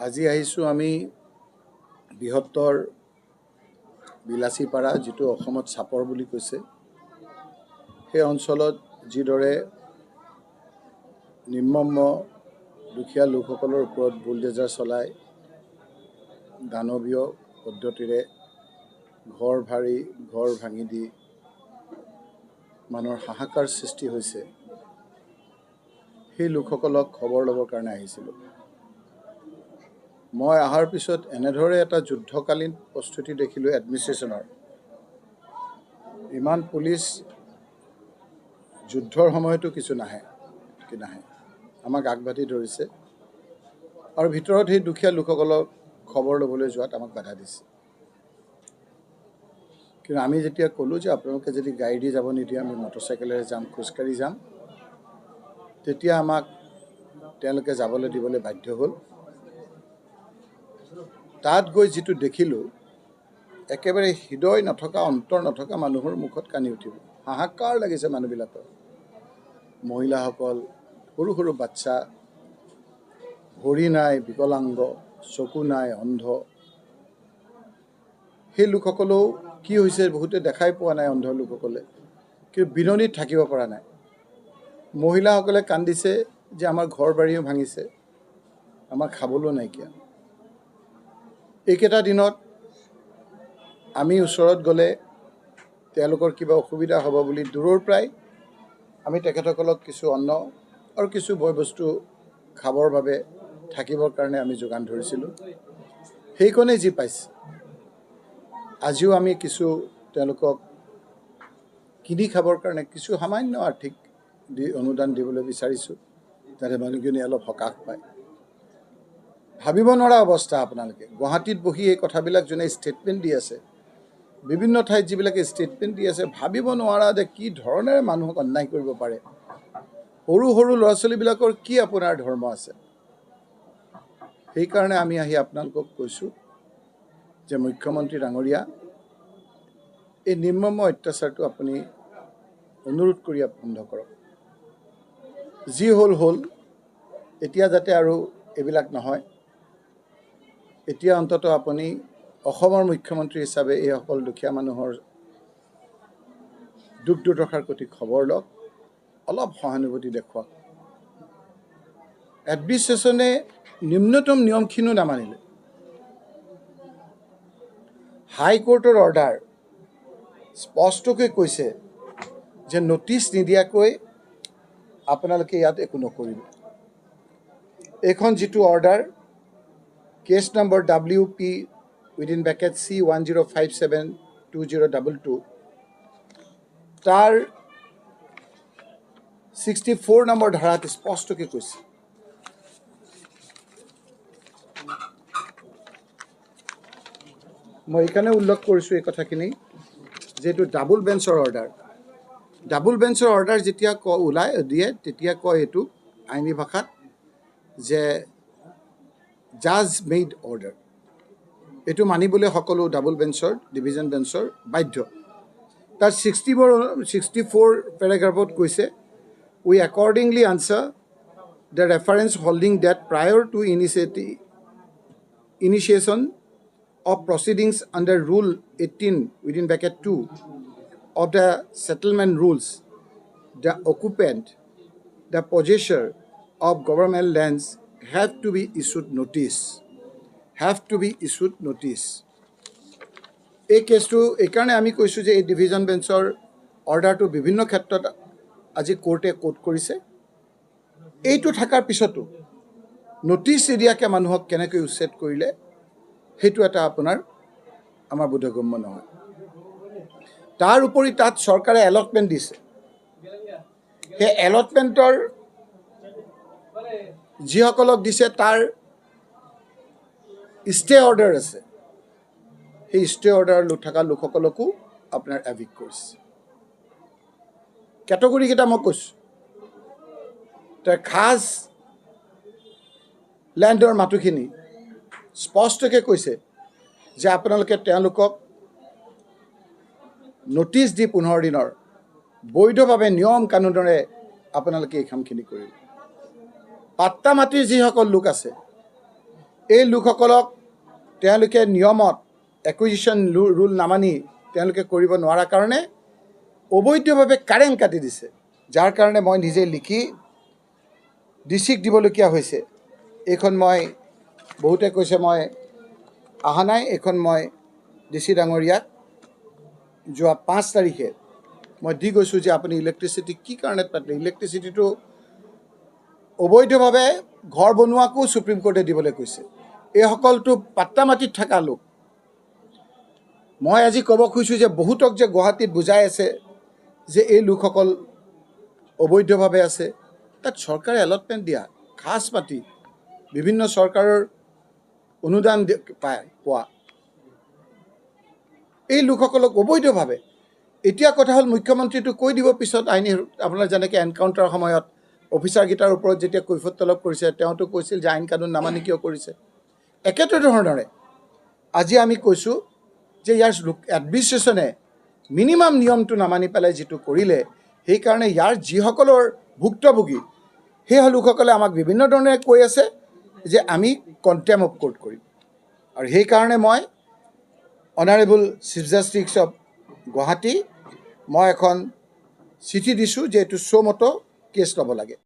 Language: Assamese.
আজি আহিছোঁ আমি বৃহত্তৰ বিলাচীপাৰা, যিটো অসমত চাপৰ বুলি কৈছে, সেই অঞ্চলত যিদৰে নিৰ্মম দুখীয়া লোকসকলৰ ওপৰত বুলডেজাৰ চলাই দানৱীয় পদ্ধতিৰে ঘৰ ভাৰি ঘৰ ভাঙি দি মানুহৰ হাহাকাৰ সৃষ্টি হৈছে, সেই লোকসকলক খবৰ ল'বৰ কাৰণে আহিছিলোঁ। মই অহাৰ পিছত এনেদৰে এটা যুদ্ধকালীন প্ৰস্তুতি দেখিলোঁ এডমিনিষ্ট্ৰেশ্যনৰ। ইমান পুলিচ যুদ্ধৰ সময়তো কিছু নাহে কি নাহে, আমাক আগবাঢ়ি ধৰিছে আৰু ভিতৰত সেই দুখীয়া লোকসকলক খবৰ ল'বলৈ যোৱাত আমাক বাধা দিছে। কিন্তু আমি যেতিয়া ক'লোঁ যে আপোনালোকে যদি গাড়ী দি যাব নিদিয়ে, আমি মটৰচাইকেলেৰে যাম, খোজকাঢ়ি যাম, তেতিয়া আমাক তেওঁলোকে যাবলৈ দিবলৈ বাধ্য হ'ল। তাত গৈ যিটো দেখিলোঁ, একেবাৰে হৃদয় নথকা, অন্তৰ নথকা মানুহৰ মুখত কান্দি উঠিব, হাহাকাৰ লাগিছে মানুহবিলাকৰ। মহিলাসকল, সৰু সৰু বাচ্চা, ভৰি নাই, বিকলাংগ, চকু নাই, অন্ধ, সেই লোকসকলেও কি হৈছে বহুতে দেখাই পোৱা নাই অন্ধ লোকসকলে, কিন্তু বিননিত থাকিব পৰা নাই। মহিলাসকলে কান্দিছে যে আমাৰ ঘৰ বাৰীও ভাঙিছে, আমাৰ খাবলৈও নাইকিয়া। এইকেইটা দিনত আমি ওচৰত গ'লে তেওঁলোকৰ কিবা অসুবিধা হ'ব বুলি দূৰৰ পৰাই আমি তেখেতসকলক কিছু অন্ন আৰু কিছু বয় বস্তু খাবৰ বাবে, থাকিবৰ কাৰণে আমি যোগান ধৰিছিলোঁ। সেইকণেই যি পাইছে। আজিও আমি কিছু তেওঁলোকক কিনি খাবৰ কাৰণে কিছু সামান্য আৰ্থিক দি অনুদান দিবলৈ বিচাৰিছোঁ, যাতে মানুহখিনি অলপ সকাহ পায়। ভাবিব নোৱাৰা অৱস্থা। আপোনালোকে গুৱাহাটীত বহি এই কথাবিলাক যোনে ষ্টেটমেণ্ট দি আছে, বিভিন্ন ঠাইত যিবিলাকে ষ্টেটমেণ্ট দি আছে, ভাবিব নোৱাৰা যে কি ধৰণেৰে মানুহক অন্যায় কৰিব পাৰে। সৰু সৰু ল'ৰা ছোৱালীবিলাকৰ কি আপোনাৰ ধৰ্ম আছে? সেইকাৰণে আমি আহি আপোনালোকক কৈছোঁ যে মুখ্যমন্ত্ৰী ডাঙৰীয়া, এই নিৰ্মম অত্যাচাৰটো আপুনি অনুৰোধ কৰি বন্ধ কৰক। যি হ'ল হ'ল, এতিয়া যাতে আৰু এইবিলাক নহয়। এতিয়া অন্ততঃ আপুনি অসমৰ মুখ্যমন্ত্ৰী হিচাপে এইসকল দুখীয়া মানুহৰ দুখ দুৰ্দশাৰ প্ৰতি খবৰ লওক, অলপ সহানুভূতি দেখুৱাওক। এডমিনিষ্ট্ৰেশ্যনে নিম্নতম নিয়মখিনিও নামানিলে। হাইকোৰ্টৰ অৰ্ডাৰ স্পষ্টকৈ কৈছে যে ন'টিছ নিদিয়াকৈ আপোনালোকে ইয়াত একো নকৰিব। এইখন যিটো order, case number WP within bracket C 10572022, তাৰ 64 নম্বৰ ধাৰাত স্পষ্টকৈ কৈছে। মই এইকাৰণে উল্লেখ কৰিছোঁ এই কথাখিনি, যিহেতু ডাবুল বেঞ্চৰ অৰ্ডাৰ, ডাবুল বেঞ্চৰ অৰ্ডাৰ যেতিয়া ওলাই দিয়ে, তেতিয়া কয় এইটো আইনী ভাষাত যে জাজ মেড অৰ্ডাৰ। এইটো মানিবলৈ সকলো ডাবুল বেঞ্চৰ, ডিভিজন বেঞ্চৰ বাধ্য। তাৰ 64 পেৰাগ্ৰাফত কৈছে, we accordingly answer the reference holding that prior to initiation of proceedings under Rule 18 within bracket 2 of the settlement rules, the occupant, the possessor of government lands have to be issued notice. Have to be issued notice. এই কেছটো এইকাৰণে আমি কৈছোঁ যে এই ডিভিজন বেঞ্চৰ অৰ্ডাৰটো বিভিন্ন ক্ষেত্ৰত আজি কোৰ্টে কোৰ্ট কৰিছে। এইটো থকাৰ পিছতো ন'টিছ নিদিয়াকৈ মানুহক কেনেকৈ উচ্ছেদ কৰিলে, সেইটো এটা আপোনাৰ আমাৰ বোধগম্য নহয়। তাৰ উপৰি তাত চৰকাৰে এলটমেণ্ট দিছে, সেই এলটমেণ্টৰ যিসকলক দিছে তাৰ ষ্টে অৰ্ডাৰ আছে, সেই ষ্টে অৰ্ডাৰ থকা লোকসকলকো আপোনাৰ এভিক্ট কৰিছে। কেটেগৰীকেইটা মই কৈছোঁ, তাৰ খাজ লেণ্ডৰ মাটিখিনি স্পষ্টকৈ কৈছে যে আপোনালোকে তেওঁলোকক ন'টিছ দি 15 দিনৰ বৈধভাৱে নিয়ম কানুনেৰে আপোনালোকে এই কামখিনি কৰিব। পাট্টা মাটিৰ যিসকল লোক আছে, এই লোকসকলক তেওঁলোকে নিয়মত একুইজিশ্যন ৰুল নামানি তেওঁলোকে কৰিব নোৱাৰাৰ কাৰণে অবৈধভাৱে কাৰেণ্ট কাটি দিছে, যাৰ কাৰণে মই নিজে লিখি ডিচিক দিবলগীয়া হৈছে। এইখন মই, বহুতে কৈছে মই অহা নাই, এইখন মই ডিচি ডাঙৰীয়াক যোৱা 5 তাৰিখে মই দি গৈছোঁ যে আপুনি ইলেক্ট্ৰিচিটি কি কাৰণত পাতিলে। ইলেক্ট্ৰিচিটিটো অবৈধভাৱে ঘৰ বনোৱাকো ছুপ্ৰিম কোৰ্টে দিবলৈ কৈছে। এইসকলটো পাট্টা মাটিত থকা লোক। মই আজি ক'ব খুজিছোঁ যে বহুতক যে গুৱাহাটীত বুজাই আছে যে এই লোকসকল অবৈধভাৱে আছে, তাত চৰকাৰে এলটমেণ্ট দিয়া খাচ মাটি, বিভিন্ন চৰকাৰৰ অনুদান পায় পোৱা এই লোকসকলক অবৈধভাৱে। এতিয়া কথা হ'ল, মুখ্যমন্ত্ৰীটো কৈ দিব পিছত আইনী, আপোনাৰ যেনেকৈ এনকাউণ্টাৰৰ সময়ত অফিচাৰকেইটাৰ ওপৰত যেতিয়া কৈফত তলব কৰিছে, তেওঁতো কৈছিল যে আইন কানুন নামানি কিয় কৰিছে। একেটো ধৰণৰে আজি আমি কৈছোঁ যে ইয়াৰ এডমিনিষ্ট্ৰেশ্যনে মিনিমাম নিয়মটো নামানি পেলাই যিটো কৰিলে, সেইকাৰণে ইয়াৰ যিসকলৰ ভুক্তভোগী, সেই লোকসকলে আমাক বিভিন্ন ধৰণে কৈ আছে যে আমি কণ্টেম্প অফ কোৰ্ট কৰিম। আৰু সেইকাৰণে মই honourable chief justice of Guwahati মই এখন চিঠি দিছোঁ যে এইটো চুৱ' মটো কেছ ল'ব লাগে।